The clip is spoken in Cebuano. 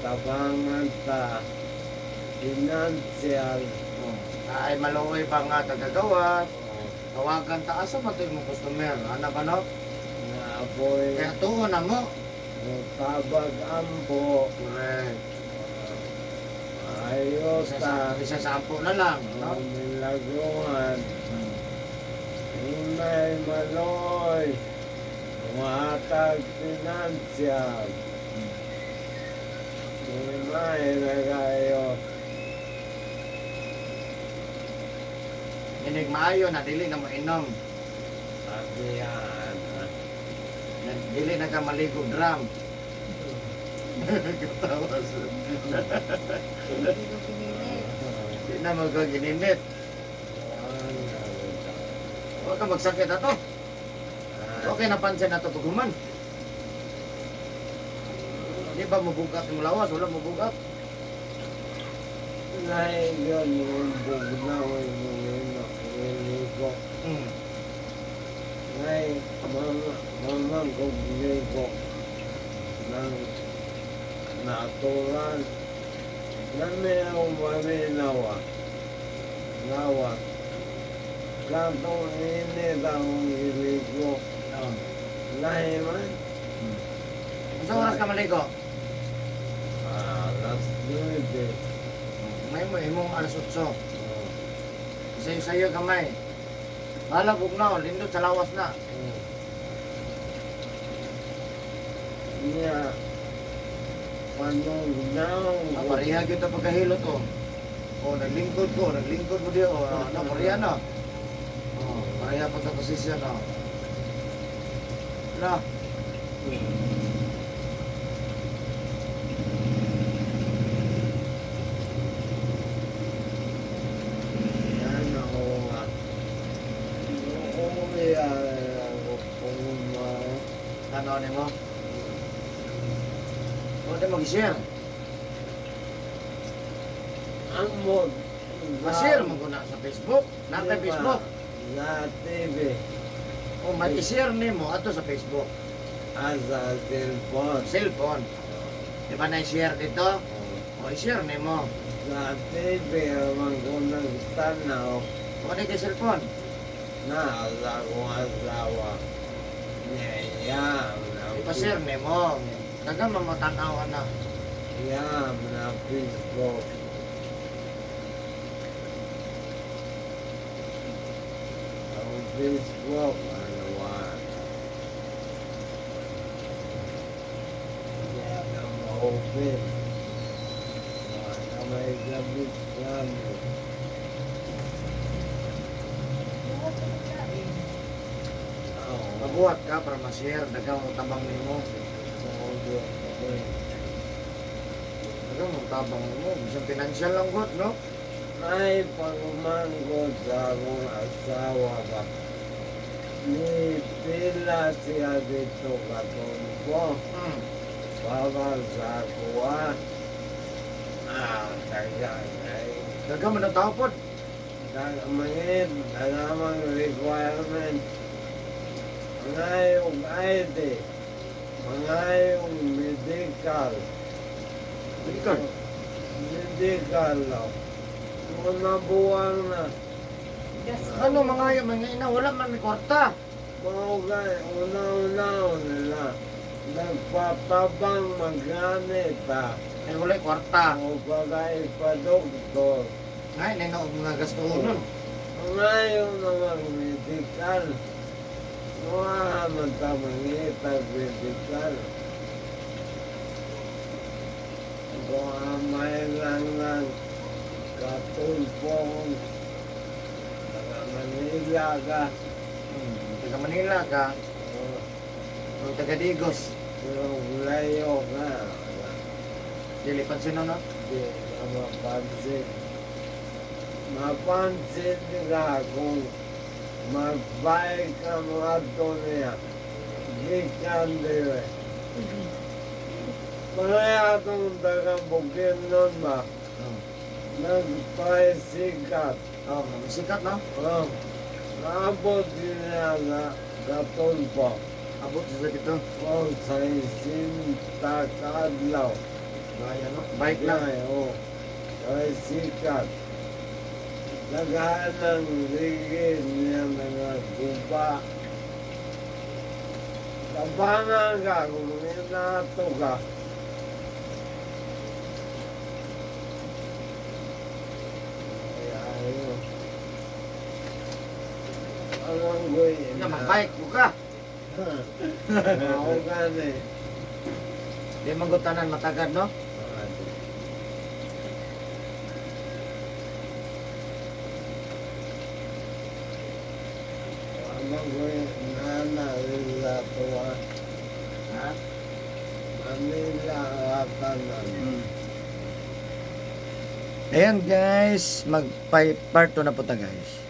Tabangan ta financial. Oh. Ay maluoy pa nga tagagawas. Oh, Tawagan ta asa man to imong customer. Ana ba no? Naaboy Kaya tuon na mo. Tabag ampo. Correct. Ayos Isa ta. sa isa sa ampo na lang, no? Oh, milagrohan. Unay maloy. Muhatag financial. Unay na kayo. Inig maayo na dili na mo inom. Abiyan. Na dili na ka maligo drum. Katawa sa. Hindi ko pininit. Di na magagininit. Huwag ka magsakit ato. Okay na pansin na to paghuman. Di ba mabugat yung lawas? Wala mabugat. Naigan yung bugnaw yung iligo. Ngay mga mga gugligo ng natural na mayroong maminawa. Nawa. Katong init ang iligo. Oh. Lahi man. Unsa oras ka maligo? Alas 9. May mo imong alas 8. Oh. Sayo-sayo gamay. Bahala bugnaw, lindot sa lawas na. Niya, panugnaw Ah, pareha gyud ang pagkahilot oh. Oh, naglingkod ko, naglingkod mo di oh. Ano, pareha na. Oh, pareha pagka-posisyon oh. La, Yan ako nga. Noong ako pumay. ano nimo? O, di mag-share. Ang mo. Ma-share mo ko na sa Facebook. Na kay Facebook. Na TV. O, ma-share nimo ato sa Facebook. Asa cellphone. Cellphone. Di ba na-share dito? O, i-share nimo. Sa TV, ang ko nagtanaw. O, di kay cellphone. Na asa kong asawa. Niya, na Ipa-share nimo. Dagan mamatanaw na. Yeah, na Facebook. Ang Facebook, ano ba? Hindi na ma-open. Wala may gamit-gamit. Buhat ko pagkain. Oo. Mabuhat ka para ma-share. Dagan mo tabang nimo. Oo. Dagan mo tabang nimo. Bisan financial lang god, no? Ay, pagumangkot sa akong asawa ba? Ni pila siya dito katumpo para sa kuha. Ah, dagang ay. Dagan mo ng tao pod. Mangit, dagamang requirement. Mangayong ID, mangayong medical. Medical? Medical law. Mga buwang na. Gas. Ano mga yung mga ina, wala man may kwarta. Mga una-una nila. Nagpatabang magamit ah. Ay wala kwarta. O baga ipadoktor. Ngay, nino og mga gasto nun. Ngayon naman medical. Mga man ta mangita medical. Kung amay lang ng katulpong taga Manila ka. Taga Manila ka, O, o taga Digos. pero layo ka. Dili pansin no? Di ka mapansin. Mapansin ka kung magbay ka mga niya. Gikan dire. Pareha itong taga-bukid nun ba? Nagpaisikat. Oh, sikat no? Oh, naabot niya na katulpo. Abot sa dito. O sa isinta kaadlaw. Gaya no? Bike lang. Ay, oo. Ay, sikat. Daghan ng ligid niya mga guba. Tabangan ka kung minato ka. Ay, ayaw. Ang goy. Nga, mag-bike mo ka. Ako gani. Di man gud tanan matagad, no? Ang goy nana nila tuwa. Ha? Manila tanan. Ayan guys, mag part 2 na po ta, guys.